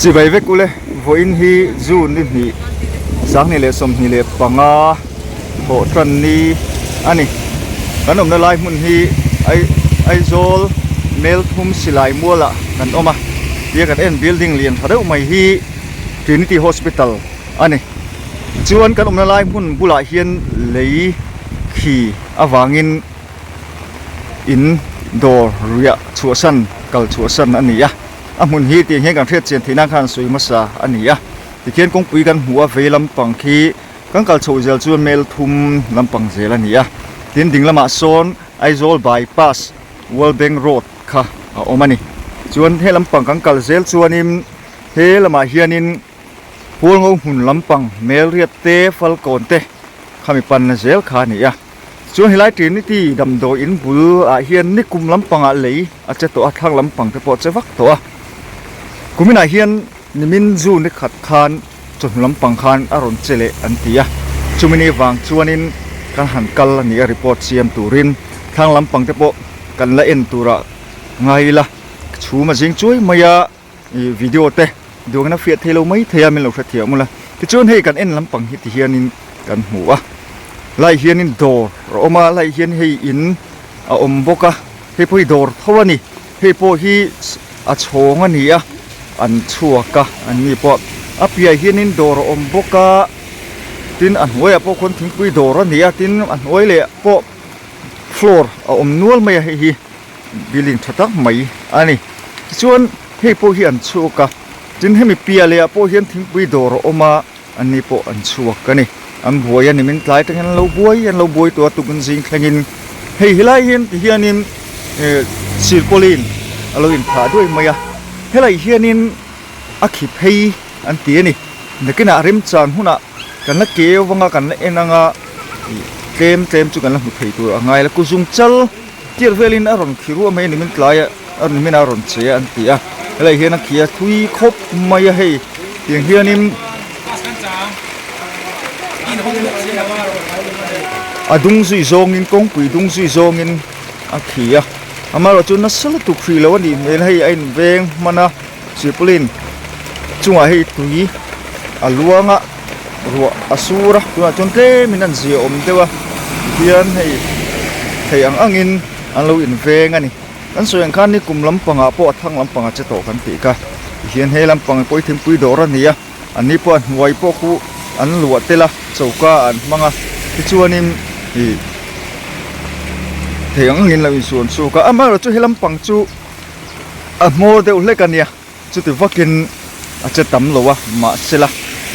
Chibai vek ule, vawiin hi June ni hnih 2025 thawh tan ni a ni. Kan awmna lai hmun hi Aizawl Melthum Silai Mualah kan awm a, tia kan en building lian tha deuh mai hi Trinity Hospital a ni. Chuan kan awmna lai hmun bulah hian lei khi avangin in dawr riah chhuahsan kal chhuahsan a ni a a hmun hi tiang hian kan hriat chian theih nan khan sawi hmasa a ni a tikhian kawngpui kan hmuh a vei lampang khi kan kal chhoh zel chuan mel thum lampang zel a ni a tin ding lamah sawn Aizawl bypass World Bank road kha a awm a ni chuan he lampang kan kal zel chuanin he lamah hianin Hualngo hmun lampang Melriat te Falkawn te khami panna zel kha a ni a. Chuan helai Trinity damdawi in bul ah hian nikum lampang ah lei a che tawh a, thlang lampang te pawh a che vak tawh a. Kumin ah hian nimin zu ni khat khan chawhnu lampang khan a rawn che leh an ti a, chumi ni vang chuanin kan han kal a ni a report siam turin thlang lampang te pawh kan la en turah ngai ila chhum a zing chuai mai a. Ih video te duangin a fiah thei lo mai thei a min lo hrethiam ula tichuan hei kan en lampang hi ti hianin kan hmu a lai hianin dawr a awm a lai hian hei in a awm bawk a hei pawh hi dawr tho a ni hei pawh hi a chhawng a ni a an chhuak a an ni pawh a piah hianin dawr a awm bawk a tin a hnuaiah pawh khawn thingpui dawr a ni a tin a hnuai leh pawh floor a awm nual mai a hei hi. Building tha tak mai a ni. Tichuan hei pawh hi an chhuak a, tin hemi piah leh ah pawh hian thingpui dawr a awm a, an ni pawh an chhuak a ni. An buai a ni min tlai atangin an lo buai an lo buai tawh a tukin zing thlengin hei helai hian ti hianin eh silpauline a lo inphah duai mai a, helai hianin a khi phei an ti a ni. Nakinah remchang hunah kan la keu vang a kan la en ang a ih tlem tlem chu kan la hmu thei tur a ngai la kuzung chal. Tir velin a rawn khi ruah mai a ni min tlai a a rawn hmin a rawn che a an ti a helai hian a khi a thui khawp mai a hei tiang hianin a dung zui zawngin kawngpui dung zui zawngin a khi a amaherawh chu nasa lutuk hrih lo a nih hmel hei a inveng hman a silpaulin chungah hei tui a luang a. Ruah a sur a tunah chuan tlemin an zia awm deuh a tihian hei thei ang angin an lo inveng a ni kan sawi ang khan ni kum lampangah pawh a thang lampang a che tawh kan tih kha tihian he lampang pawh hi thingpui dawr a ni a an ni pawh a hnuai pawh khu an luah tel a choka an hmang a tichuanin ih thei ang angin an lo insuan chhuak a amaherawhchu he lampang chu a hmawr deuh hlek a nia. Chuti vakin a che tam lo a, mahsela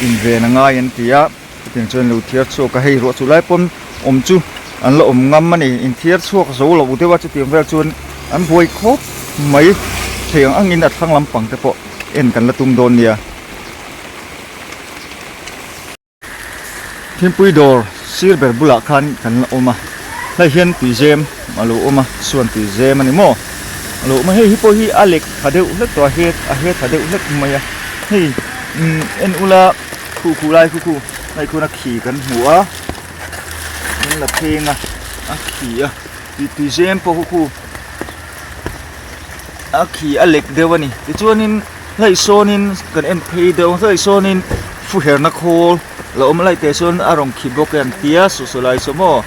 inven a ngai an ti a, chutiang chuan lo thiar chhuak a, hei ruah chu lai pawn awm chu an la awm ngam a ni, inthiar chhuak zo lo deuh a, chutiang vel chuan an buai khawp mai thei ang angin a thlang lampang te pawh en kan la tum dawn nia. Thingpui dawr sir ber bulah khan kan la awm a helai hian tuizem a lo awm a chuan tuizem a ni maw a lo awm a hei hi pawh hi a lek tha deuh hlek tawh a het a het tha deuh hlek mai a hei umm en ula khu khu lai khu khu hei khuan a khi kan hmu a min la pheng a a khi a tui tuizem pawh khu khu a khi a lek deuh a ni tichuanin. Hei sawnin kan en phei deuh hei sawnin fu herna khawl la awm lai teh sawn a rawn khi bawk e an tia saw saw lai saw maw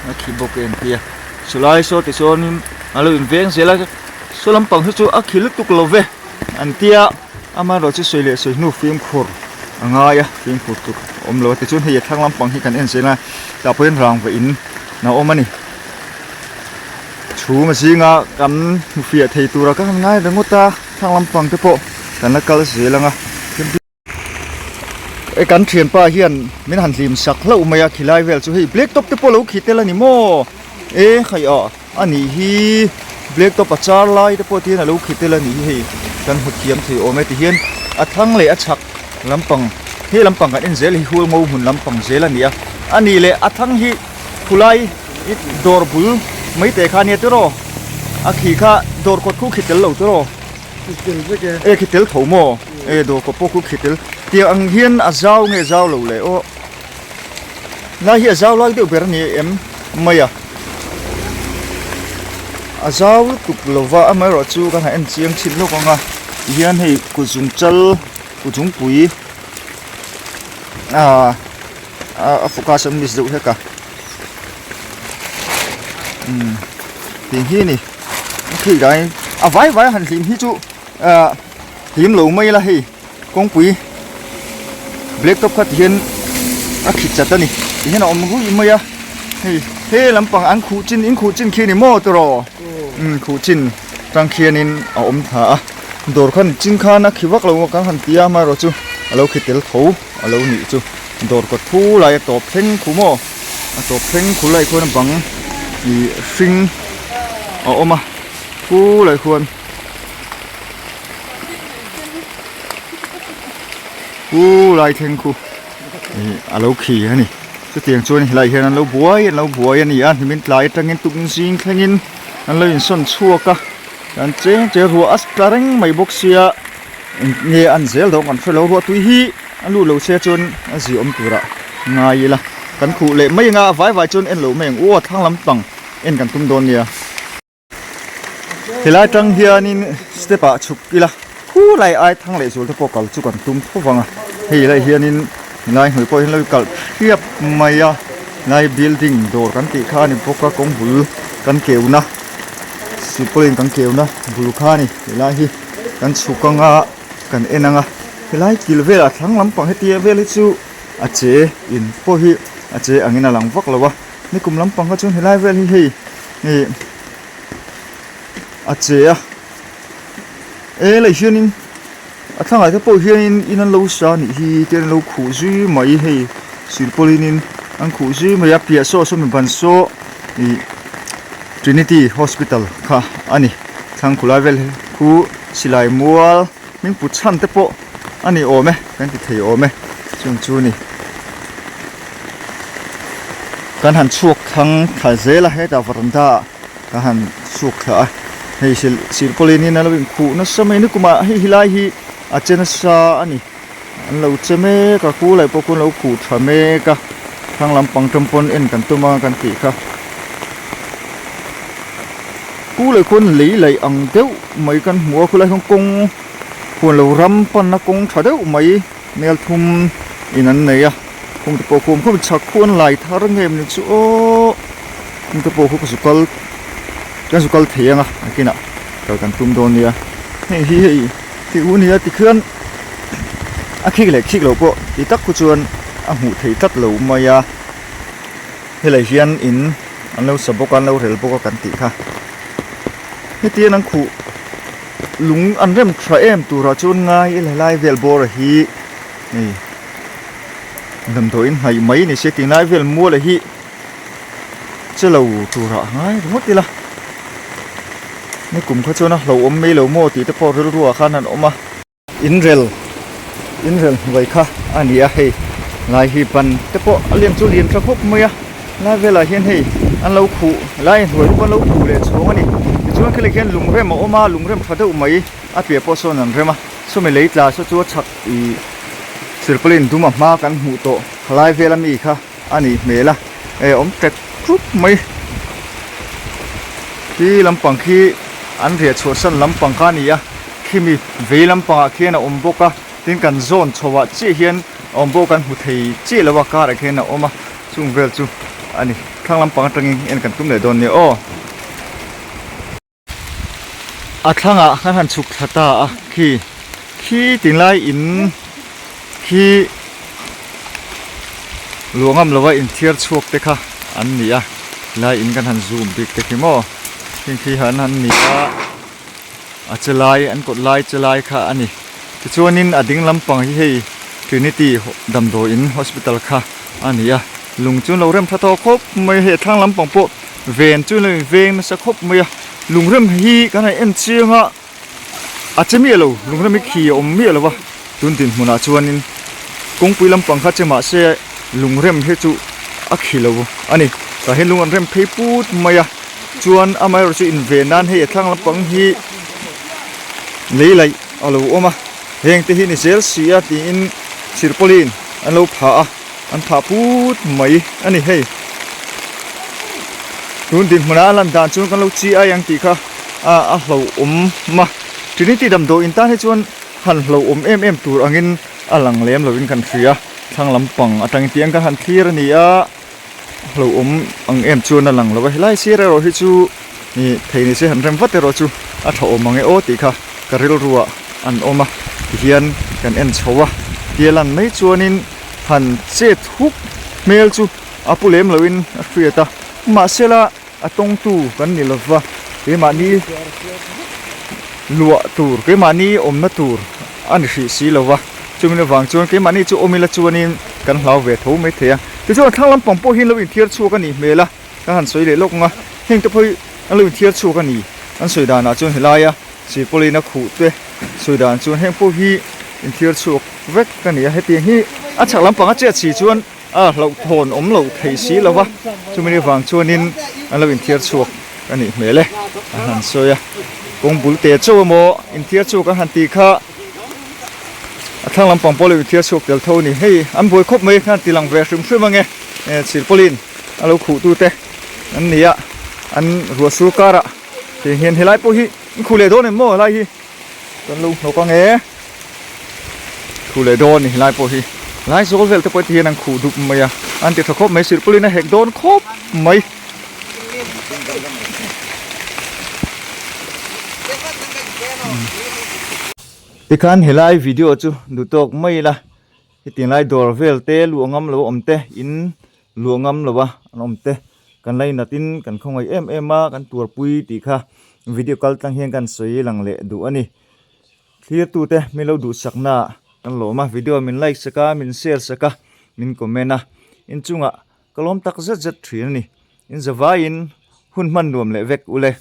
a khi bawk e an tia saw lai saw ti sawnin a lo inveng zel a saw lampang hi chu a khi lutuk lo ve an tia amaherawh chu sawi leh sawi hnu fimkhur a ngai a fimkhur tur a awm lo a tichuan hei a thlang lampang hi kan en zel a tah pawhin rangva in a awm a ni. Chhung a zinga kan hmu fiah thei tura ka han ngai ringawt a thlang lampang te pawh kan la kal zel ang a e kan thianpa hian min han hlim sak hlauh mai a khilai vel chu hei black top te pawh lo khi tel a ni maw e khai ah a nih hi black top a char lai te pawh tihian a lo khi tel a nih hi hei kan hmu thiam thei awm e tihian a thlang leh a chhak lampang he lampang kan en zel hi hual ngo hmun lampang zel a ni a a nih leh a thlang hi Khulai i dawr bul mai teh kha ania tiraw? A khi kha dawr kawt khu khi tel lo tiraw? Khi tel vek e. E khi tel tho maw? E dawr kawt pawh khu khi tel. Tiang ang hian a zau nge zau lo le aw. Lai hi a zau lai deuh ber a ni em mai a. A zau lutuk lova amaherawhchu kan han en chiang chhin lawk ang a. Tihian hei kut zung chal. Kuchungpui ah a focus a miss deuh hlek a umm tih hi a ni khi dai a vai vai han hlim hi chu ah hlim lo mai ila hei kawngpui black top kha ti hian a khit chat a ni ti hian a awm ruih mai a hei he lampang an khuh chin in khuh chin khi a ni maw tiraw umm khuh chin tang khianin a awm thla a dawr khan chin khan a khi vak lo kan han ti a amaherawh chu a lo khi tel tho a lo nih chu dawr kawt thu lai a tawp thleng khu maw a tawp thleng khu lai khuan a bang ih hring a awm a khu lai khuan khu lai thleng khu ih a lo khi a ni chutiang chuan helai hian an lo buai an lo buai a ni a hnimin tlai atangin tuk zing thlengin an lo insawn chhuak a an cheng cheng ruah a tla reng mai bawk sia nge an zel dawn kan hrelo ruah tui hi a lut lo se chuan a zia awm turah ngai ila kan khuh leh mai anga a vai vai chuan en lo mai ang u aw thlang lampang en kan tum dawn nia. Helai tang hianin step ah chhuk ila khulai ai thang leh zual te pawh kal chu kan tum tho vang a hei lai hianin helai hnuai pawh hian lo kalh hriap mai a helai building dawr kan tih kha a ni bawk a kawng bul kan keuna silpauline kan keuna bul kha a ni helai hi kan chhuk anga kan en anga helai kil velah thlang lampang hetia vel hi chu a che in pawh hi a che angin a lang vak lo a nikum lampang kha chuan helai vel hi hei ih a che a e lei hianin a thlangah te pawh hianin in an lo sa anih hi te an lo khuh zui mai hei silpauline in an khuh zui mai a piah saw sawmi ban saw ih trinity hospital kha a ni thlang khu lai vel khu silai mual hming put chhan te pawh a ni awm e kan ti thei awm e chung chu a ni. Kan han chhuak thlang thla zel a hetah varanda ah kan han chhuak thla a hei silpauline in a lo inkhuh nasa mai nikumah hei helai hi a che nasa a ni an lo che mek a khu lai pawh khuan lo khuh tha mek a thlang lampang tawng pawn en kan tum a kan tih kha khu leh khuan lei laih ang deuh mai kan hmu a khulai khuan kawng khuan lo ram panna kawng tha deuh mai. Mel thum in an nei a kawng te pawh khum khum chhak khu an lai thar nge maw ni chu aww kawng te pawh khu ka zu kal ka zu kal thei ang a nakinah kal kan tum dawn nia hei hi hei tih u nia tikhian a khik leh khik loh pawh ti tak khu chuan a hmuh theih tlat lo mai a helai hian in an lo sa bawk a an lo rel bawk a kan tih kha hetiang an khuh. Lung an rem tha em turah chuan ngai ila helai vel bawr hi hei damdawiin hnaih mai ni se tinglai vel mual hi che lo turah ngai ringawt ila nikum kha chuan a hlauhawm mai lo maw tih te pawh rilru ah khan an awm a. Inrel inrel hnuai kha a ni a hei lai hi ban te pawh a lian chu lian tha khawp mai a lai velah hian hei an lo khuh lai hnuai te pawh an lo khuh leh chhawng a ni tichuan khilai khian lungrem a awm a lungrem tha deuh mai a piah pawh sawn an rem a sawmi lei tla saw chu a chhak ih silpauline dum a hma kan hmuh tawh khalai vel ami kha a nih hmel a eh awm tek thup mai khi lampang khi an riah chhuah san lampang kha a ni a khimi vei lampangah khian a awm bawk a tin kan zawn chho ah chiah hian a awm bawk kan hmu thei chiah lo a car ah khian a awm a chung vel chu a ni thlang lampang atangin en kan tum leh dawn nia aw. A thlangah khan han chhuk thla ta a khi khi tinglai in khi luangam lova inthiar chhuak te kha an ni a tilai in kan han zoom bik te khi maw heng khi han han ni a a che lai an kawt lai che lai kha a ni tichuanin a ding lampang hi hei Trinity damdawiin hospital kha a ni a lung chu an lo rem tha tawh khawp mai a hei a thlang lampang pawh. Ven chu lo veng nasa khawp mai a, lungrem hi kan han en chiang a, a che miah lo, lungrem hi khi a awm miah lo va, tun dinhmunah chuanin kawngpui lampang kha che mah se lungrem hi chu a khi lo a ni, tah hian lung an rem phei put mai a, chuan amaherawh chu inven nan hei a thlang lampang hi lei laih a lo awm a, heng te hi ni zel si a tiin silpauline an lo phah a. An thah put mai a ni hei. Tun dinhmunah a lan dan chuan kan lo chi ai ang tih kha a hlauhawm a. Trinity damdawiin tan hi chuan han hlauhawm em em tur angin a lang lem lovin kan hria thlang lampang atangin tiang kan han thlir a ni a hlauhawm ang em chuan a lang lo va helai sir erawh hi chu ih thei ni se han rem vat erawh chu a tha awm ang e aw tih kha ka rilruah an awm a tihian kan en chho a tia lan mai chuanin han chet huk hmel chu a pu lem loin a hriat a mahsela a tawngtu kan ni lova keimahni luah tur keimahni awmna tur a ni hrih si lova chumi avang chuan keimahni chu awm ila chuanin kan hlau ve tho mai thei a tichuan a thlang lampang pawh hi an lo inthiar chhuak a nih hmel a ka han sawi leh lawk ang a heng te pawh hi an lo inthiar chhuak a ni an sawi danah chuan helaia silpawlin a khuh te sawi dan chuan heng pawh hi inthiar chhuak vek a ni a hetiang hi a chhak lampang a chet si chuan A hlauhthawn awm loh thei si lo va, chumi ni vang chuanin an lo inthiar chhuak a nih hmel e, a han sawi a. Kawng bul te chauh emaw inthiar chhuak an han tih kha a thlang lampang pawh lo inthiar chhuak tel tho a ni. Hei an buai khawp mai khan ti lang ve hrim hrim ange, silpawlin a lo khuh tu te an ni a, an ruah sur karah tiang hian helai pawh hi an khuh leh dawn em maw helai hi kan lo hnawk ange. Khuh leh dawn ni helai pawh hi lai zawl vel te pawh ti hian an khuh dup mai a an ti tha khawp mai silpawlin a hek dawn khawp mai. Tikhan helai video chu duhtawk mai ila hetiang lai dawr vel te luh ngam lo awm te in luah ngam lo a an awm te kan lainat in kan khawngaih em em a kan tuarpui tih kha video kal tlang hian kan sawi lang leh duh a ni. Thlirtute min lo duhsakna ah kan lawm a, video min like sak a, min share sak a, min comment a, inchungah ka lawm tak zet zet thin a ni. Inzavaiin hun hman nuam leh vek ule.